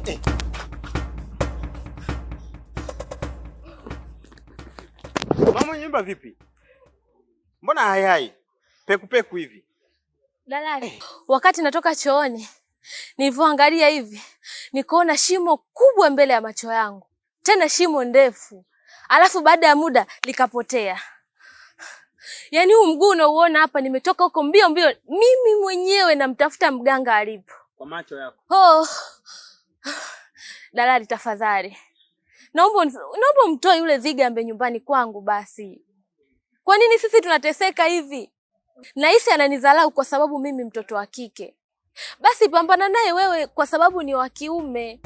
Eh. Mama nyumba vipi? Mbona hai hai? Peku peku hivi. Dalali, wakati natoka chooni nilivyoangalia hivi nikaona shimo kubwa mbele ya macho yangu, tena shimo ndefu, alafu baada ya muda likapotea. Yaani huu mguu unauona hapa, nimetoka huko mbio mbio, mimi mwenyewe namtafuta mganga alipo. Kwa macho yako. Oh. Dalali, tafadhali naomba naomba mtoe yule Zigambe nyumbani kwangu basi. Kwa nini sisi tunateseka hivi? Nahisi ananidharau kwa sababu mimi mtoto wa kike. Basi pambana naye wewe kwa sababu ni wa kiume.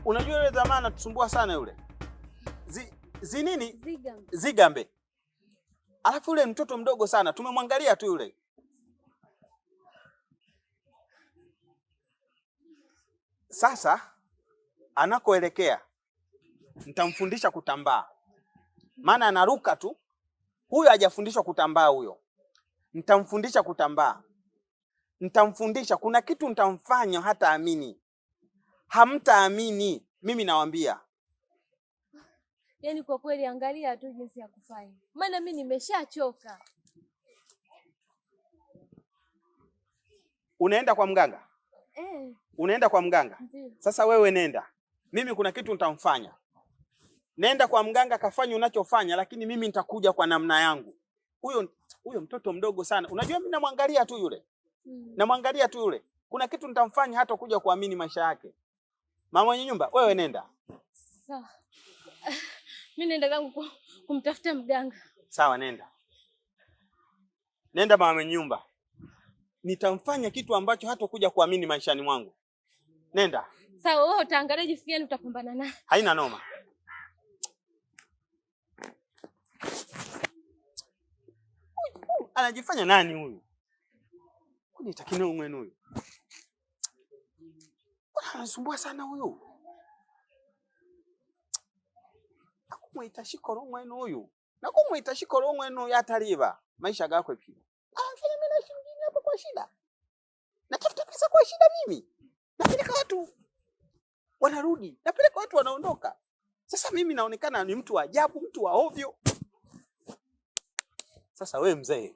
Unajua yule jamaa anatusumbua sana yule. Zi, zi nini? Zigambe. Zigambe. Alafu yule mtoto mdogo sana, tumemwangalia tu yule. Sasa anakoelekea nitamfundisha kutambaa, maana anaruka tu. Huyo hajafundishwa kutambaa huyo, nitamfundisha kutambaa, nitamfundisha. Kuna kitu nitamfanya hata amini, hamtaamini. Mimi nawambia. Yaani kwa kweli, angalia tu jinsi ya kufanya, maana mi nimeshachoka. Unaenda kwa mganga Eh, unaenda kwa mganga ndiyo. Sasa wewe nenda, mimi kuna kitu nitamfanya. Nenda kwa mganga kafanya unachofanya, lakini mimi nitakuja kwa namna yangu. Huyo huyo mtoto mdogo sana, unajua mimi namwangalia tu yule, namwangalia tu yule. Kuna kitu nitamfanya hata kuja kuamini maisha yake. Mama mwenye nyumba, wewe nenda. Sawa. Mi naenda zangu kumtafuta mganga. Sawa, nenda nenda, mama mwenye nyumba, nitamfanya kitu ambacho hata kuja kuamini maishani mwangu. Nenda, Sawa, wewe utaangalia jinsi gani utapambana naye. Haina noma. Huyu anajifanya nani huyu? Kunitakina mwenu huyu. Mbona anasumbua sana huyu? Nakumwita shikolo mwenu huyu. Nakumwita shikolo mwenu yataliba. Maisha gakwe pia. Anafanya mimi naishi mjini hapa kwa shida. Natafuta pesa kwa shida mimi. Napeleka watu wanarudi, napeleka watu wanaondoka. Sasa mimi naonekana ni mtu wa ajabu, mtu wa ovyo. Sasa we mzee,